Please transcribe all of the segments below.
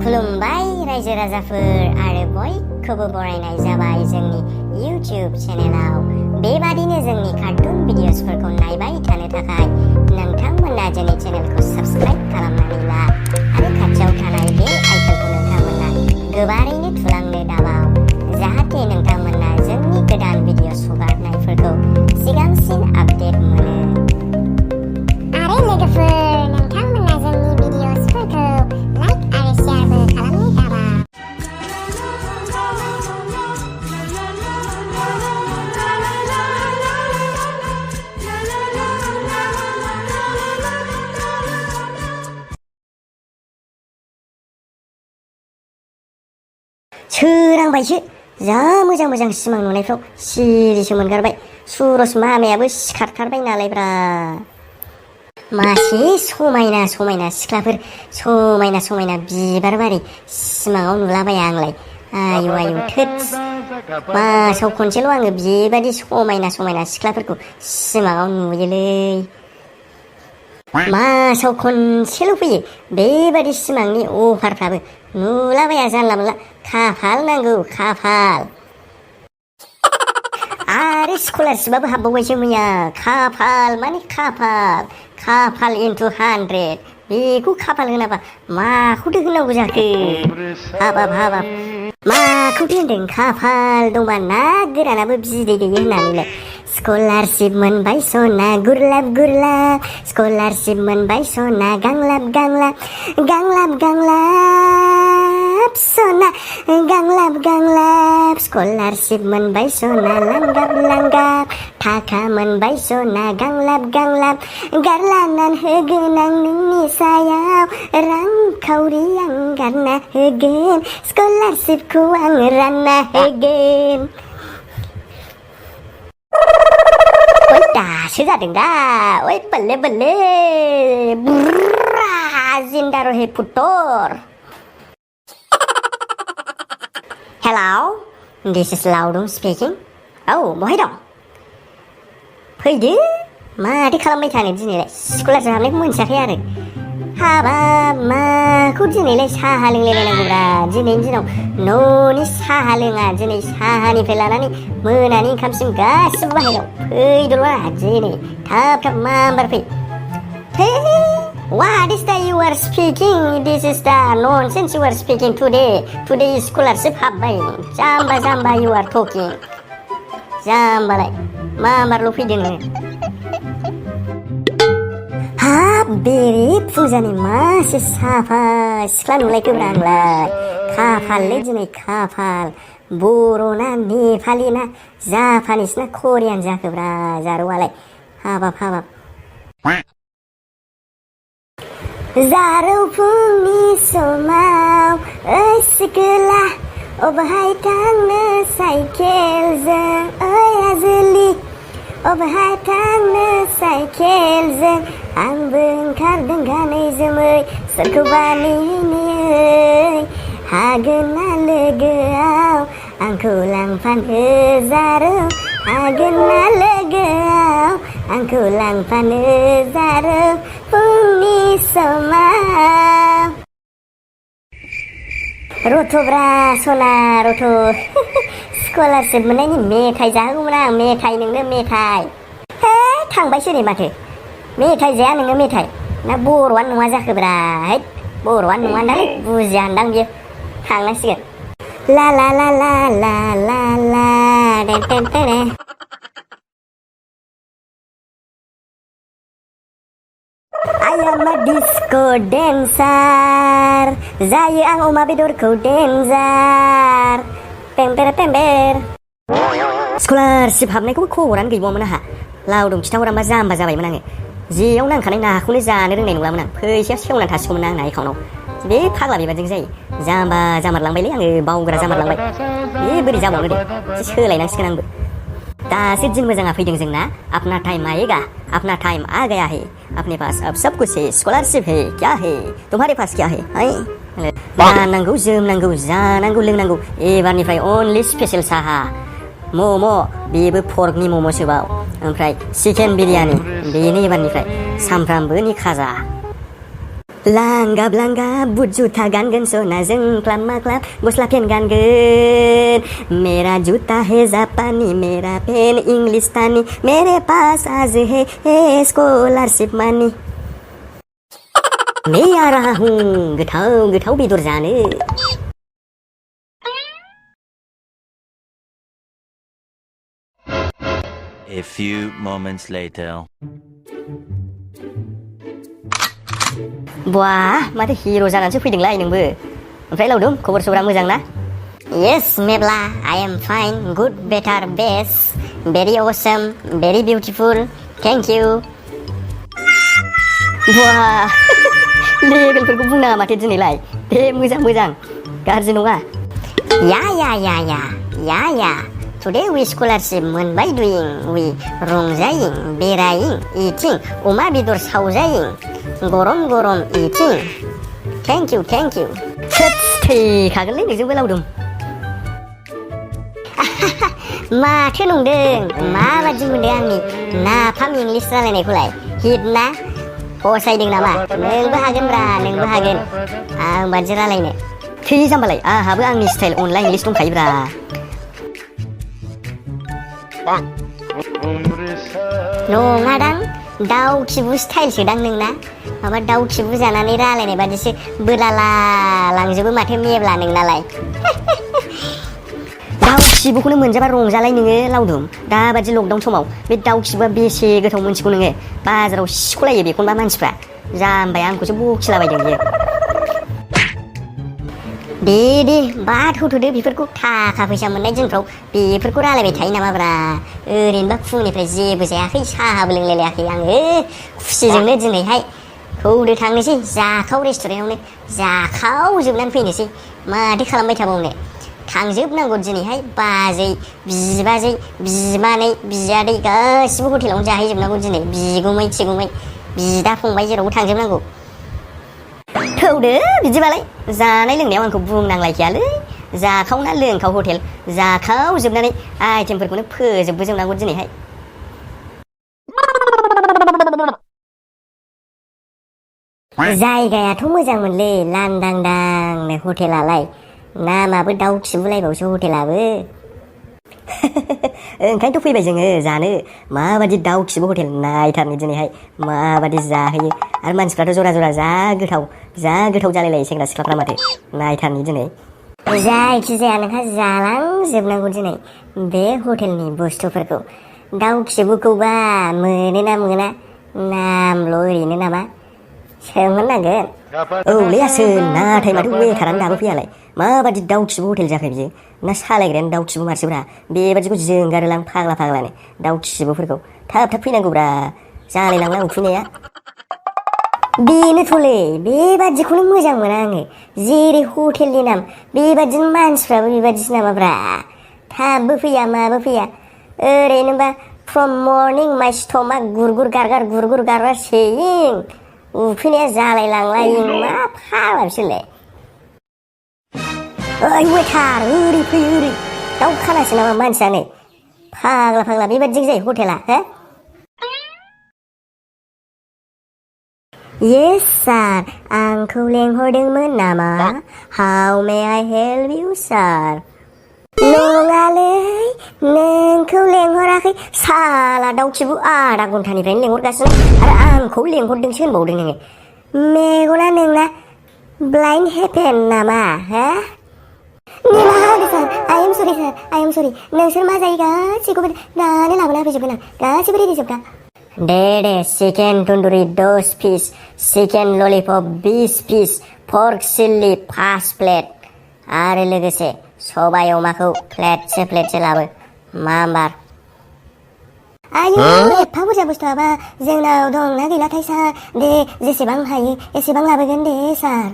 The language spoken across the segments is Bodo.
खुलुमबाय रायजो राजाफोर आरो बयखौबो बरायनाय जाबाय जोंनि YouTube चेनेलाव। बेबादिनो जोंनि कार्टुन भिडिअसफोरखौ नायबाय थानो थाखाय नोंथांमोना जोंनि चेनेलखौ साबस्क्राइब खालामनानै ला आरो खाथियाव थानाय बे आइकनखौ नोंथांमोना गोबारैनो थुलांनो दाबाव, जाहाथे नोंथांमोना जोंनि गोदान भिडिअस हगारनायफोरखौ सिगांसिन आपडेट मोनो। आरो लोगोफोर, नोंथांमोना जोंनि भिडिअसफोरखौ लाइक आरो शेयारबो खालामनो दाबाव। सोरांबायसो, जा मोजां मोजां सिमां नुनायफ्राव सिरिसो मोनगारबाय। सुरज मामायाबो सिखारथारबाय नालायब्रा। मासे समायना समायना सिख्लाफोर, समायना समायना बिबार बारि सिमाङाव नुलाबाया आंलाय। आयु आयु थोदस, मासाव खनसेल' आङो बेबादि समायना समायना सिख्लाफोरखौ सिमाङाव नुयोलै। मासाव खनसेल' फैयो बेबादि सिमांनि अफारफ्राबो, नुलाबाया जानला मोनला। खाफाल नांगौ, खाफाल। आरो स्कलारशिपआबो हाबबावबायसो मैया। खाफाल माने खाफाल, खाफाल इन्टु 100। बेखौ खाफाल होनाबा माखौथो होनांगौ जाखो? हाबाब हाबाब, माखौथो होनदों? खाफाल दंबा ना गोरानाबो बिदै दैयो होननानैलाय। स्कलारशिप मोनबाय सना गुरलाब गुरलाब, स्कलारशिप मोनबाय सना गांलाब गांलाब, गांलाब गांलाब सना गांलाब गांलाब, स्कलारशिप मोनबाय सना लांगाब लांगाब, थाखा मोनबाय सना गांलाब गांलाब, गारलानान होगोन आं नोंनि सायाव, रांखावरि आं गारना होगोन, स्कलारशिपखौ आं रानना होगोन। ओइ दासो जादों दा, ओइ बल्ले बल्ले, बुर्रा जिन्दा रहे पुत्तर। हेलौ, दिस इज लावदुम स्पिकिं। औ, बहाय दं? फैदो। माथो खालामबाय थानो दिनैलाय? स्कलारशिप हाबनायखौ मोनथियाखै आरो। हाबाब, माखौ दिनैलाय साहा लोंलायलायनांगौब्रा? दिनैनि दिनाव न'नि साहा लोङा। दिनै साहानिफ्राय लानानै मोनानि ओंखामसिम गासिबो बाहेरायाव। फैदोल' दिनै थाब थाब माबार फै। Hey, what is that you are speaking? This is the nonsense you are speaking today. Today is scholarship हाबबाय। जाम्बा जाम्बा you are talking. जाम्बालाय मा बारल' फैदों नोङो? हाब, बेरे फुजानि मासे साफा सिख्ला नुलायखोब्रा आंलाय। खाफाललै दिनै खाफाल। बर'ना नेपालि ना जापानिस ना करियान जाखोब्रा जारौआलाय? हाबाब हाबाब। जारौ फुंनि समाव ओइ सिखोला, अबहाय थांनो साइकेलजों? ओइ आजोलि, अबहाय थांनो साइकेलजों? आंबो ओंखारदों गानै जोमै सोरखौबा नेहैयै, हागोन ना लोगोआव आंखौ लांफानो जारौ? हागोन ना लोगोआव आंखौ लांफानो जारौ फुंनि समाव? रथ'ब्रा सना रथ'। स्कलारशिप मोननायनि मेथाइ जाहोगौमोन आं। मेथाइ नोंनो मेथाइ। हे, थांबायसो नै माथो। मेथाइ जाया नोङो मेथाइ? ना बर'आनो नङा जाखोब्रा? हैद, बर'आनो नङा दालै, बुजिया होनदां बियो। थांनांसिगोन। ला ला ला ला ला ला ला दे दे दे दे। I am a disco dancer. जायो आं अमा बेदरखौ डेन्जार। पेम्पेर पेम्पेर। स्कलारशिप हाबनायखौबो खबरानो गैबावामोन आंहा। लावदुम खिथाहरामबा जाम्बा जाबायमोन आङो। जेयाव नांखानाय नाखौनो जानो रोंनाय नंलामोन आं। फैसाया सेवनानै थासिगौमोन आंना एकाउन्टाव। बे फाग्ला बेबादिजों जायो। जाम्बा जामारलांबायलै आङो, बावग्रा जामारलांबाय। बे बोरै जाबावनो दे, एसे सोलायनांसिगोन आंबो। दासो दिन मोजाङा फैदों जोंना। अपना टाइम आएगा, अपना टाइम आ गया है, अपने पास अब सब कुछ है, स्कॉलरशिप है, क्या है, तुम्हारे पास क्या है? गाननांगौ जोमनांगौ जानांगौ लोंनांगौ, एबारनिफ्राय अनलि स्पेशल साहा, मम', बेबो पर्कनि मम'सोबाव, ओमफ्राय चिकेन बिरियानि, बेनो एबारनिफ्राय सामफ्रामबोनि खाजा। Langgap langgap but juta gangan sona jengklam maklap gosla pen gangan मेरा जूता है जापानी मेरा पेन इंग्लिस्तानी मेरे पास आज है स्कॉलरशिप मनी मैं आ रहा हूँ गोथाव गोथाव बेदर जानो A few moments later. Wah, माथो हिर' जानानैसो फैदोंलाय नोंबो ओमफ्राय लावदुम खबर सबरा मोजां ना Yes मेब्ला I am fine good better best very awesome very beautiful thank you Wah लेबेलफोरखौ बुंनाङा माथो दिनैलाय दे मोजां मोजां गाज्रि नङा या Today we scholarship मोनबाय doing we रंजायिं बेरायिं eating अमा बेदर सावजायिं गरम गरम eating thank you थोद थैखागोनलै नोंजोंबो लावदुम माथो नंदों माबादि मोनदों आंनि नाफाम इंलिस रायलायनायखौलाय हिट ना फसायदों नामा नोंबो हागोनब्रा नोंबो हागोन आं बादि रायलायनो थै जाम्बालाय आंहाबो आंनि स्टाइल अनला इंलिस दंखायोब्रा नङादां दाउ खिबु स्टाइलसोदां नोंना माबा दाउ खिबु जानानै रायलायनाय बादिसो बोलाला लांजोबो माथो मेब्ला नोंनालाय दाउ खिबुखौनो मोनजाबा रंजालाय नोङो लावदुम दाबादि लकडाउन समाव बे दाउ खिबुआ बेसे गोथाव मोनथिगौ नोङो बाजाराव सिख'लायो बेखौनोबा मानसिफ्रा जाम्बाया आंखौसो बखिलाबायदों बियो दे बाद होथ'दो बेफोरखौ थाखा फैसा मोननाय दिनफ्राव बेफोरखौ रायलायबाय थायो नामाब्रा ओरैनोबा फुंनिफ्राय जेबो जायाखै साहाबो लोंलायलायाखै आङो खुसिजोंनो दिनैहाय थौदो थांनोसै जाखाव रेस्टुरेन्टआवनो जाखावजोबनानै फैनोसै माथो खालामबाय थाबावनो थांजोबनांगौ दिनैहाय बाजै बिबाजै बिमानै बियादै गासिबो हटेलावनो जाहैजोबनांगौ दिनै बिगुमै थिगुमै बिदा फंबाय जेरावबो थांजोबनांगौ थौदो बिदिबालाय जानाय लोंनायाव आंखौ बुंनांलायखायालै जाखावना लोंखाव हटेल जाखावजोबनानै आइटेमफोरखौनो फोजोबबोजोबनांगौ दिनैहाय जायगायाथ' मोजांमोनलै लांदांदांनो हटेलालाय नामाबो दाउ खिबुलायबावसो हटेलाबो ओंखायनोथ' फैबाय जोङो जानो माबादि दाउ खिबु हटेल नायथारनि दिनैहाय माबादि जाहैयो आरो मानसिफ्राथ' जरा जरा जा गोथाव जालायलायो सेंग्रा सिख्लाफ्रा माथो नायथारनि दिनै जायखिजाया नोंहा जालांजोबनांगौ दिनै बे हटेलनि बुस्थुफोरखौ दाउ खिबुखौबा मोनोना मोना नामल' ओरैनो नामा सोंहरनांगोन औलै आसोल नाथाय माथो वेटारानो दाबो फैयालाय माबादि दाउ खिबु हटेल जाखो बियो ना सालायग्रायानो दाउ खिबु मारसिब्रा बेबादिखौ जोंगारोलां फाग्लानो दाउ खिबुफोरखौ थाब फैनांगौब्रा जालायलांला उखैनाया बेनोथ'लै बेबादिखौनो मोजां मोना आङो जेरै हटेलनि नाम बेबादिनो मानसिफ्राबो बेबादिसो नामाब्रा थाबबो फैया माबो फैया ओरैनोबा फ्रम मर्निं माइ स्टमाक गुरगुर गारगार सेयिं उखैनाया जालायलांलायिं मा फाग्ला बिसोरलाय ओइ वेटार ओरै फै ओरै दाउ खानासो नामा मानसियानो फाग्ला बेबादिजों जायो हटेला हो Yes sir आंखौ लेंहरदोंमोन नामा How may I help you sir नङालै नोंखौ लेंहराखै साला दाउ खिबु आधा घन्टानिफ्रायनो लेंहरगासिनो आरो आंखौ लेंहरदोंसो होनबावदों नोङो मेगना नोंना ब्लाइन्ड हेपेन नामा हो निमाहा होदो सार I am sorry नोंसोर मा जायो गासैखौबो दानो लाबोना होफैजोबगोन आं गासैबो रेडि जोबखा दे चिकेन तन्दुरि 10 पिस चिकेन ललिपप 20 पिस पर्क चिल्ली 5 प्लेट आरो लोगोसे सबाय अमाखौ प्लेटसे लाबो माम्बार आयु एफा बुरजा बुस्थुआबा जोंनाव दंना गैलाथाय सार दे जेसेबां हायो एसेबां लाबोगोन दे सार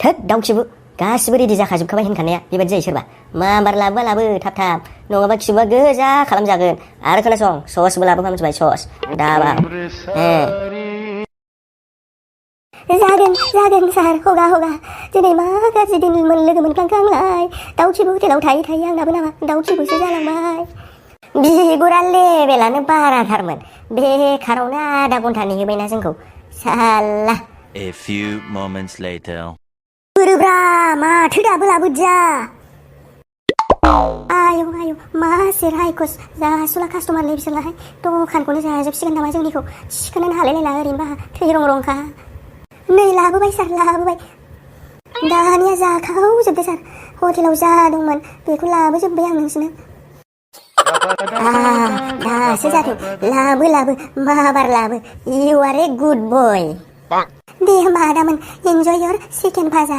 थोद दाउ खिबु गासिबो रेडि जाखाजोबखाबाय होनखानाया बेबादि जायो सोरबा माम्बार लाबोबा लाबो थाब नङाबा खिबुआ गोजा खालामजागोन आरो खोनासं ससबो लाबोफा मिथिबाय सस दाबा जागोन सार हगा दिनै मा गाज्रि दिन लोगो मोनफ्लांखांलाय दाउ खिबु हटेलाव थायै आंनाबो नामा दाउ खिबुसो जालांबाय बिगुरा लेबेलानो बाराथारमोन बेखारावनो आधा घन्टा नेहोबायना जोंखौ साला A few moments later. Berubah, mathो दाबो लाबोदिया आयौ मासे रायखस जासुला कास्टमारलै बिसोरलाहाय दखानखौनो जाजोबसिगोन नामा जोंनिखौ सिखोनोनो हालायलायला ओरैनोबा थै रं-रंखा नै लाबोबाय सार लाबोबाय दानिया जाखावजोबदो सार हटेलाव जा दंमोन बेखौ लाबोजोब्बाय आं नोंसोरनो दासो जाथों लाबो माबार लाबो इउ आर ए गुड बय दे होमबा आदामोन इन्जय योर चिकेन भाजा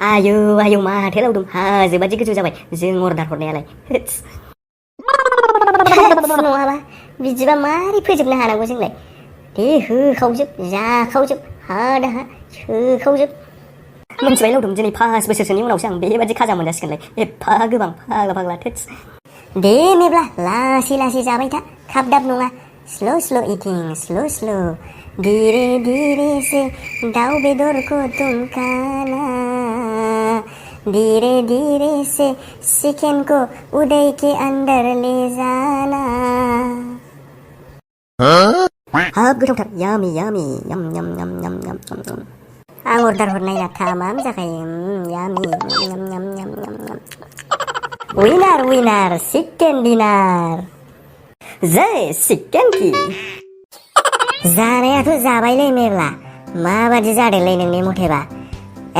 आयौ माथो लावदुम हाजोबादि गोजौ जाबाय जों अर्डार हरनायालाय नङाबा बिदिबा मारै फोजोबनो हानांगौ जोंलाय दे होखावजोब जाखावजोब हादा हा सोखावजोब मोनथिबाय लावदुम दिनै 5 बोसोरसोनि उनावसो आं बेबादि खाजा मोनजासिगोनलाय एफा गोबां फाग्ला थोस दे मेब्ला लासै जाबाय था खाब दाब नङा स्ल' इटिं स्ल' धीरे से दाउ बेदरखौ तुमखाना धीरे से चिकेन को उदय के अंदर ले जाना हाब गोथावथार यामी यम आं अर्डार हरनाया थामाम जाखायो यामी यम विनार चिकेन डिनार जय चिकेन की जानायाथ' जाबायलै मेरला माबादि जादोंलै नोंनि मथेबा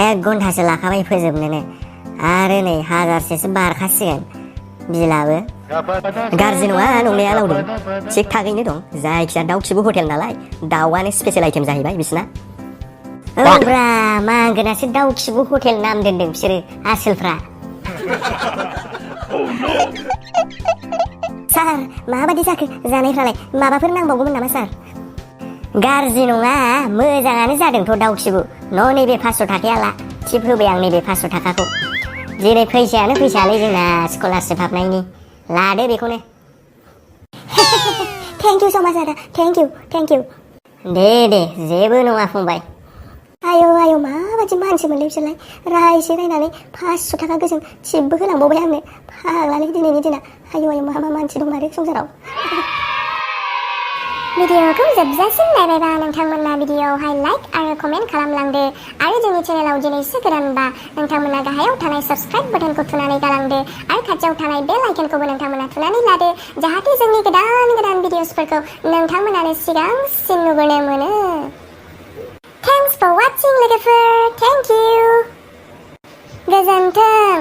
1 घन्टासो लाखाबाय फोजोबनोनो आरो नै 1000सेसो बारखासिगोन बिलाबो गाज्रि नङा नंनाया लावदुम थिग थागैनो दं जायखिया दाउ खिबु हटेल नालाय दाउआनो स्पेशेल आइटेम जाहैबाय बिसिना औब्रा मागोनासो दाउ खिबु हटेल नाम दोनदों बिसोरो आसोलफ्रा सार माबादि जाखो जानायफ्रालाय माबाफोर नांबावगौमोन नामा सार गाज्रि नङा मोजाङानो जादोंथ' दाउ खिबु नैबे 500 थाखाया ला टिप होबाय आं नैबे 500 थाखाखौ दिनै फैसायानो फैसालै जोंना स्कलारशिप हाबनायनि लादो बेखौनो थेंक इउ स' माच आदा थेंक इउ दे जेबो नङा फंबाय आयौ माबादि मानसिमोनलै बिसोरलाय रायनानै 500 थाखा गोजों टिपबो होलांबावबाय आंनो फाग्लालै दिनैनि दिना आयौ मा मानसि दं मारो संसाराव भिडिअखौ जोबजासिम नायबायबा नोंथांमोना भिडिअआवहाय लाइक आरो कमेन्ट खालामलांदो आरो जोंनि चेनेलाव दिनैसो गोदानबा नोंथांमोना गाहायाव थानाय साबस्क्राइब बाटनखौ थुनानै गालांदो आरो खाथियाव थानाय बेल आइकनखौबो नोंथांमोना थुनानै लादो जाहाथे जोंनि गोदान भिडिअसफोरखौ नोंथांमोनानो सिगांसिन नुबोनो मोनो थेंक्स फर वाचिं लोगोफोर थेंक इउ गोजोन्थों